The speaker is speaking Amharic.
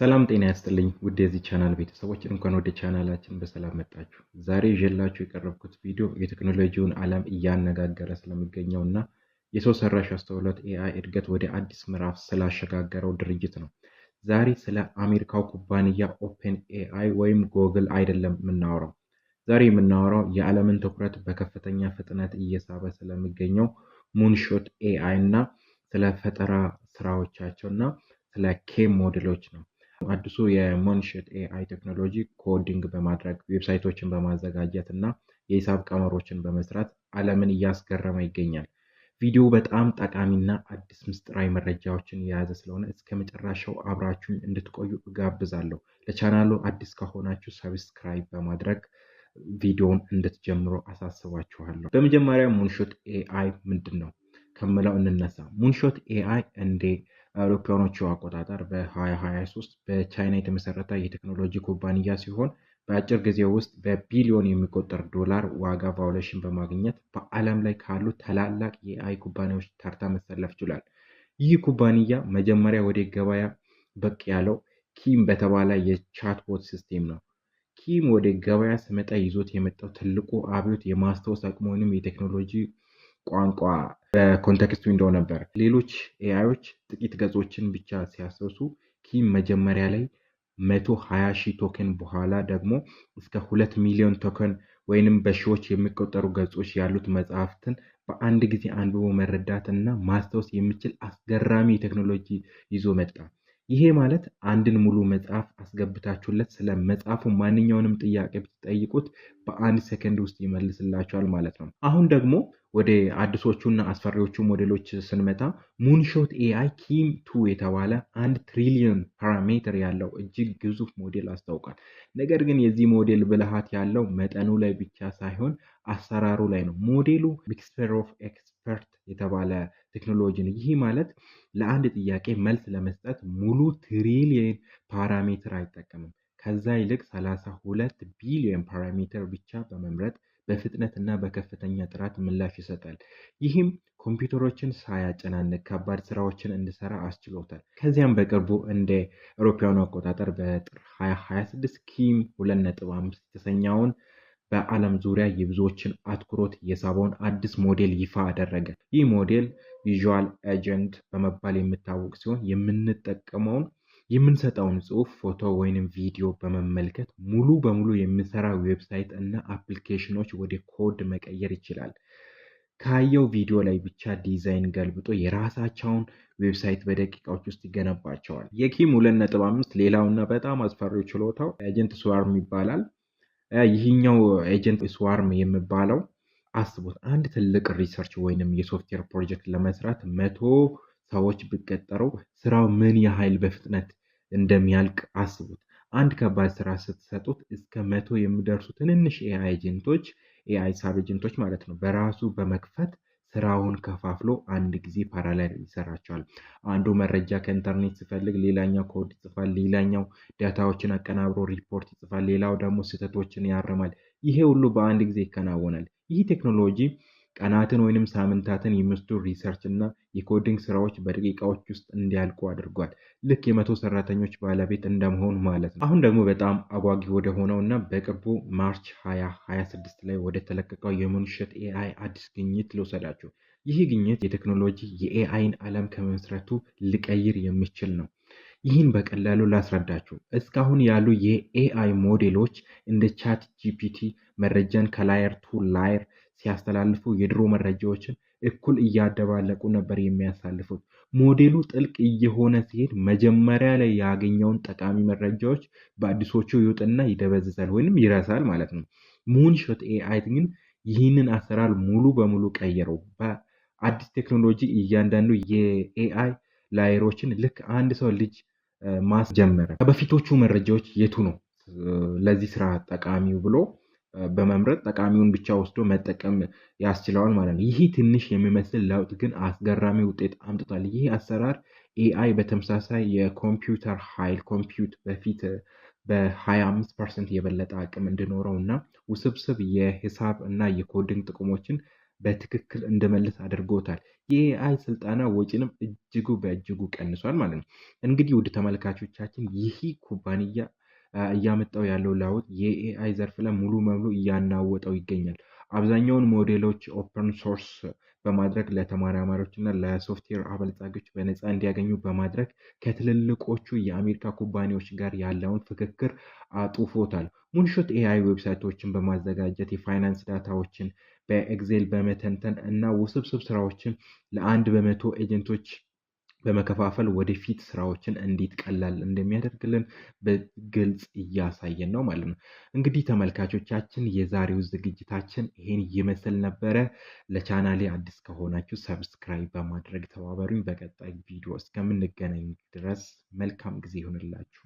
ሰላም ጤና ያስጥልኝ ውድ የዚህ ቻናል ቤተሰቦች፣ እንኳን ወደ ቻናላችን በሰላም መጣችሁ። ዛሬ ይዤላችሁ የቀረብኩት ቪዲዮ የቴክኖሎጂውን ዓለም እያነጋገረ ስለሚገኘው እና የሰው ሰራሽ አስተውሎት AI እድገት ወደ አዲስ ምዕራፍ ስላሸጋገረው ድርጅት ነው። ዛሬ ስለ አሜሪካው ኩባንያ OpenAI ወይም ጎግል አይደለም የምናወራው። ዛሬ የምናወራው የዓለምን ትኩረት በከፍተኛ ፍጥነት እየሳበ ስለሚገኘው Moonshot AI እና ስለ ፈጠራ ስራዎቻቸው እና ስለ Kimi ሞዴሎች ነው። አዲሱ የ Moonshot AI ቴክኖሎጂ coding በማድረግ፣ website ኦችን በማዘጋጀት እና የሂሳብ ቀመሮችን በመስራት ዓለምን እያስገረመ ይገኛል። ቪዲዮ በጣም ጠቃሚና አዲስ ምስጢራዊ መረጃዎችን የያዘ ስለሆነ እስከ መጨረሻው አብራችሁኝ እንድትቆዩ እጋብዛለሁ። ለቻናሉ አዲስ ከሆናችሁ subscribe በማድረግ ቪዲዮውን እንድትጀምሩ አሳስባችኋለሁ። በመጀመሪያ Moonshot AI ምንድን ነው ከምለው እንነሳ። Moonshot AI እንደ አውሮፓውያኖቹ አቆጣጠር በ2023 በቻይና የተመሰረተ የቴክኖሎጂ ኩባንያ ሲሆን፣ በአጭር ጊዜ ውስጥ በቢሊዮን የሚቆጠር ዶላር ዋጋ valuation በማግኘት በዓለም ላይ ካሉ ታላላቅ የ AI ኩባንያዎች ተርታ መሰለፍ ችሏል። ይህ ኩባንያ መጀመሪያ ወደ ገበያ ብቅ ያለው Kimi በተባለ የ chatbot system ነው። Kimi ወደ ገበያ ሲመጣ ይዞት የመጣው ትልቁ አብዮት የማስታወስ አቅም ወይም የቴክኖሎጂ ቋንቋ በ context window ነበር። ሌሎች AI ዎች ጥቂት ገጾችን ብቻ ሲያስታውሱ፣ Kimi መጀመሪያ ላይ 120,000 token፣ በኋላ ደግሞ እስከ 2 ሚሊዮን token ወይንም በሺዎች የሚቆጠሩ ገጾች ያሉት መጽሐፍትን በአንድ ጊዜ አንብቦ መረዳት እና ማስታወስ የሚችል አስገራሚ ቴክኖሎጂ ይዞ መጣ። ይሄ ማለት አንድን ሙሉ መጽሐፍ አስገብታችሁለት ስለ መጽሐፉ ማንኛውንም ጥያቄ ብትጠይቁት በአንድ ሰከንድ ውስጥ ይመልስላችኋል ማለት ነው። አሁን ደግሞ ወደ አዲሶቹና አስፈሪዎቹ ሞዴሎች ስንመጣ፣ Moonshot AI Kimi 2 የተባለ 1 ትሪሊዮን parameter ያለው እጅግ ግዙፍ ሞዴል አስታውቋል። ነገር ግን የዚህ ሞዴል ብልሃት ያለው መጠኑ ላይ ብቻ ሳይሆን አሰራሩ ላይ ነው። ሞዴሉ mixture of expert የተባለ ቴክኖሎጂ ነው። ይህ ማለት ለአንድ ጥያቄ መልስ ለመስጠት ሙሉ ትሪሊየን parameter አይጠቀምም። ከዛ ይልቅ 32 ቢሊዮን parameter ብቻ በመምረጥ በፍጥነት እና በከፍተኛ ጥራት ምላሽ ይሰጣል። ይህም ኮምፒውተሮችን ሳያጨናንቅ ከባድ ስራዎችን እንዲሰራ አስችሎታል። ከዚያም በቅርቡ እንደ አውሮፓውያኑ አቆጣጠር በጥር 2026 Kimi 2.5 የተሰኘውን በዓለም ዙሪያ የብዙዎችን አትኩሮት የሳበውን አዲስ ሞዴል ይፋ አደረገ። ይህ ሞዴል visual agent በመባል የሚታወቅ ሲሆን፣ የምንጠቀመውን የምንሰጠውን ጽሁፍ፣ ፎቶ ወይንም ቪዲዮ በመመልከት ሙሉ በሙሉ የሚሰራ website እና application ኖች ወደ ኮድ መቀየር ይችላል። ካየው ቪዲዮ ላይ ብቻ ዲዛይን ገልብጦ የራሳቸውን website በደቂቃዎች ውስጥ ይገነባቸዋል። የ Kimi 2.5 ሌላውና በጣም አስፈሪው ችሎታው agent swarm ይባላል። ይህኛው agent swarm የሚባለው፣ አስቡት፣ አንድ ትልቅ research ወይንም የ software project ለመስራት 100 ሰዎች ቢቀጠሩ ስራው ምን ያህል በፍጥነት እንደሚያልቅ አስቡት። አንድ ከባድ ስራ ስትሰጡት እስከ 100 የሚደርሱ ትንንሽ AI agent ኦች፣ AI sub agent ኦች ማለት ነው፣ በራሱ በመክፈት ስራውን ከፋፍሎ አንድ ጊዜ parallel ይሰራቸዋል። አንዱ መረጃ ከኢንተርኔት ሲፈልግ፣ ሌላኛው ኮድ ይጽፋል፣ ሌላኛው data ዎችን አቀናብሮ ሪፖርት ይጽፋል፣ ሌላው ደግሞ ስህተቶችን ያርማል። ይሄ ሁሉ በአንድ ጊዜ ይከናወናል። ይህ ቴክኖሎጂ ቀናትን ወይንም ሳምንታትን የሚወስዱ research እና የ coding ስራዎች በደቂቃዎች ውስጥ እንዲያልቁ አድርጓል። ልክ የ100 ሰራተኞች ባለቤት እንደመሆን ማለት ነው። አሁን ደግሞ በጣም አጓጊ ወደ ሆነው እና በቅርቡ March 2026 ላይ ወደ ተለቀቀው የ Moonshot AI አዲስ ግኝት ልውሰዳችሁ። ይህ ግኝት የቴክኖሎጂ የ AI ን ዓለም ከመሰረቱ ሊቀይር የሚችል ነው። ይህን በቀላሉ ላስረዳችሁ። እስካሁን ያሉ የ AI ሞዴሎች እንደ ChatGPT መረጃን ከ layer to layer ሲያስተላልፉ የድሮ መረጃዎችን እኩል እያደባለቁ ነበር የሚያሳልፉት። ሞዴሉ ጥልቅ እየሆነ ሲሄድ መጀመሪያ ላይ ያገኘውን ጠቃሚ መረጃዎች በአዲሶቹ ይውጥና ይደበዝዛል ወይንም ይረሳል ማለት ነው። Moonshot AI ግን ይህንን አሰራር ሙሉ በሙሉ ቀየረው። በአዲስ ቴክኖሎጂ እያንዳንዱ የ AI layer ኦችን ልክ አንድ ሰው ልጅ ማስጀመረ። ከበፊቶቹ መረጃዎች የቱ ነው ለዚህ ስራ ጠቃሚው ብሎ በመምረጥ ጠቃሚውን ብቻ ወስዶ መጠቀም ያስችለዋል ማለት ነው። ይህ ትንሽ የሚመስል ለውጥ ግን አስገራሚ ውጤት አምጥቷል። ይህ አሰራር AI በተመሳሳይ የኮምፒውተር ኃይል compute በፊት በ25% የበለጠ አቅም እንዲኖረው እና ውስብስብ የሂሳብ እና የ coding ጥቅሞችን በትክክል እንድመልስ አድርጎታል። የ AI ስልጠና ወጪንም እጅጉ በእጅጉ ቀንሷል ማለት ነው። እንግዲህ ውድ ተመልካቾቻችን፣ ይህ ኩባንያ እያመጣው ያለው ለውጥ የ AI ዘርፍ ላይ ሙሉ በሙሉ እያናወጠው ይገኛል። አብዛኛውን ሞዴሎች open source በማድረግ ለተመራማሪዎች እና ለሶፍትዌር አበልጻጊዎች በነፃ እንዲያገኙ በማድረግ ከትልልቆቹ የአሜሪካ ኩባንያዎች ጋር ያለውን ፍክክር አጡፎታል። Moonshot AI website ኦችን በማዘጋጀት፣ የፋይናንስ data ዎችን በ Excel በመተንተን እና ውስብስብ ስራዎችን ለ1% agent ኦች በመከፋፈል ወደፊት ስራዎችን እንዴት ቀላል እንደሚያደርግልን በግልጽ እያሳየን ነው ማለት ነው። እንግዲህ ተመልካቾቻችን፣ የዛሬው ዝግጅታችን ይሄን ይመስል ነበረ። ለቻናሌ አዲስ ከሆናችሁ subscribe በማድረግ ተባበሩኝ። በቀጣይ ቪዲዮ እስከምንገናኝ ድረስ መልካም ጊዜ ይሁንላችሁ።